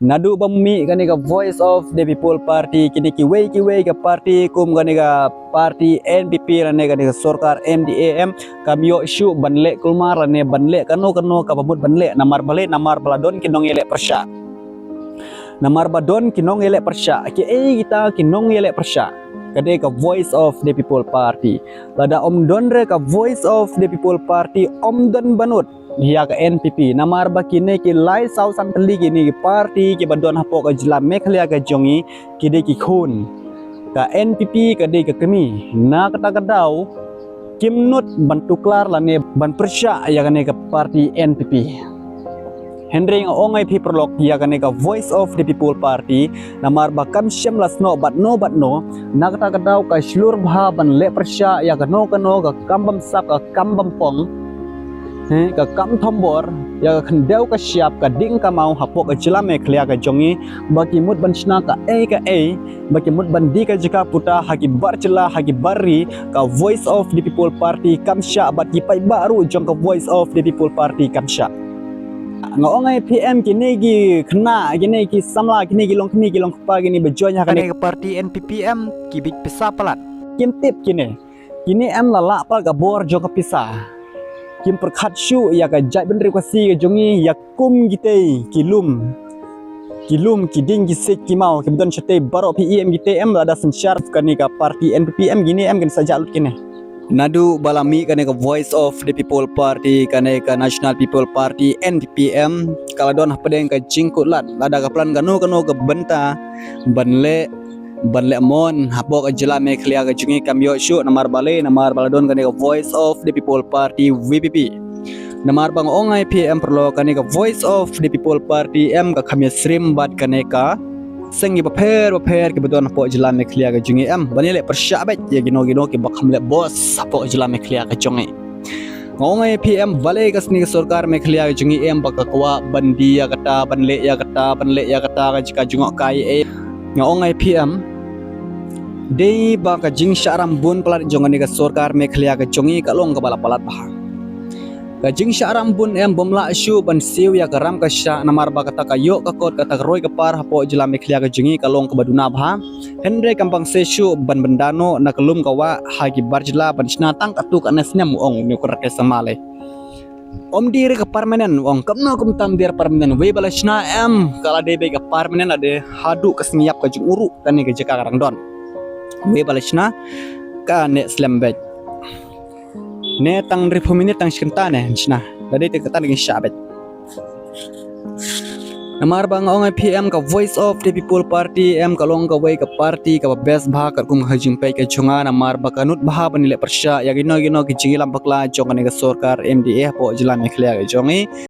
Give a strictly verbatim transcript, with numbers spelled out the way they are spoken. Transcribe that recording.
Naduh ba mih kane ka Voice of the People Party, kine kiwei kiwei ka party kum kane ka party N P P lane kane ka sorkar M D A em kam ïoh shuh ban leh kulmar lane ban leh kano kano kaba mut ban leh, namar balei, namar ba la don ki nongïaleh pyrshah. Namar ba don ki nongïaleh pyrshah, kiei kita ki nongïaleh pyrshah? Ka dei ka Voice of the People Party. Lada ym don re ka Voice of the People Party, ym don ban ud ïa ka N P P. Namar ba kine ki lai saw san tylli kine ki party kiba don hapoh ka jylla Meghalaya ka jong ngi, ki dei ki khun. Ka N P P ka dei ka kmie. Na kata ka daw kim nud ban tuklar lane ban pyrshah ïa kane ka party N P P. Hynrei nga ong ïa phi paralok, ïa kane ka Voice of the People Party, namar ba kam shym la snoh bad no bad no, na kata ka daw ka shlur bha ban leh pyrshah ïa kano kano ka kam bamsap, ka kam bampong, he, ka kam thombor, ïa ka khyndew ka shyiap, ka ding ka maw hapoh ka jylla Meghalaya ka jong ngi, ba ki mut ban shna kaei kaei, ba ki mut ban die ka jaka puta ha ki bar jylla, ha ki bar ri. Ka Voice of the People Party kam shah, bad ki paidbah ruh jong ka Voice of the People Party kam shah. Nga ong ïa phi em, kine ki khynnah, kine ki samla, kine ki longkmie, ki longkpa, kine ba join ha kane ka party N P P em, ki bit pisa palat. Kim tip kine. Kine em la lah palat ka bor jong ka pisa. Kim pyrkhat shuh ïa ka jaitbynriew Khasi ka jong ngi, ïa kum kitei ki lum, ki lum, ki ding, ki siej, ki maw, kiba don shatei baroh, phi i em kitei em, lada synshar kane ka party N P P em, kine em kin sa jah lut kine. Naduh ba la mih kane ka Voice of the People Party, kane ka National People Party, N P P em, ka la don hapdeng ka jingkutlad, lada ka plan kano kano ka bynta ban leh, ban leh mon hapoh ka jylla Meghalaya ka jong ngi, kam ïoh shuh. Namar balei? Namar ba la don kane ka Voice of the People Party, V P P. Namar ba nga ong ïa phi em paralok, kane ka Voice of the People Party em ka kham ïasyriem bad kane ka seng kiba pher bapher kiba don hapoh jylla Meghalaya ka jong ngi em, ban ïaleh pyrshah beit ïa kino kino kiba kham leh bos hapoh jylla Meghalaya ka jong ngi. Nga ong ïa phi em, balei ka sni ka sorkar Meghalaya ka jong ngi em ba ka kwah ban die ïa kata, ban leh ïa kata, ban leh ïa kata, ka jaka jngohkai eh. Nga ong ïa phi em, dei ba ka jingshah ram bun palat jong kane ka sorkar Meghalaya ka jong ngi ka long kaba la palat bha. Ka jingshah ram bun em, bym lah shuh ban siew ïa ka ram ka shah, namar ba kata ka ïoh ka kot, kata ka roi ka par hapoh jylla Meghalaya ka jong ngi ka long kaba duna bha. Hynrei kam pang seh shuh ban bynda noh na ka lum ka wah ha ki bar jylla ban shna tang katto katne snem, u ong une u Conrad K Sangma. Ym dei re ka permanent, u ong. Kumno kumta ym dei re permanent? Wei ba la shna em, ka la dei beit ka permanent, la dei haduh ka sngi ïap ka jong u ruh kane ka jaka ka dang don. Wei ba la shna ka neh slem beit. Ne tang hynriewphew minit, tang shi kynta ne shna. La dei te kata ne kin shah beit. Namar ba nga ong ïa phi em, ka Voice of the People Party em ka long kawei ka party kaba best bha katkum ka jingpeit ka jong nga, namar ba ka nud bha ban ïaleh pyrshah ïa kino kino ki jingïalam bakla jong kane ka sorkar M D A hapoh jylla Meghalaya ka jong ngi.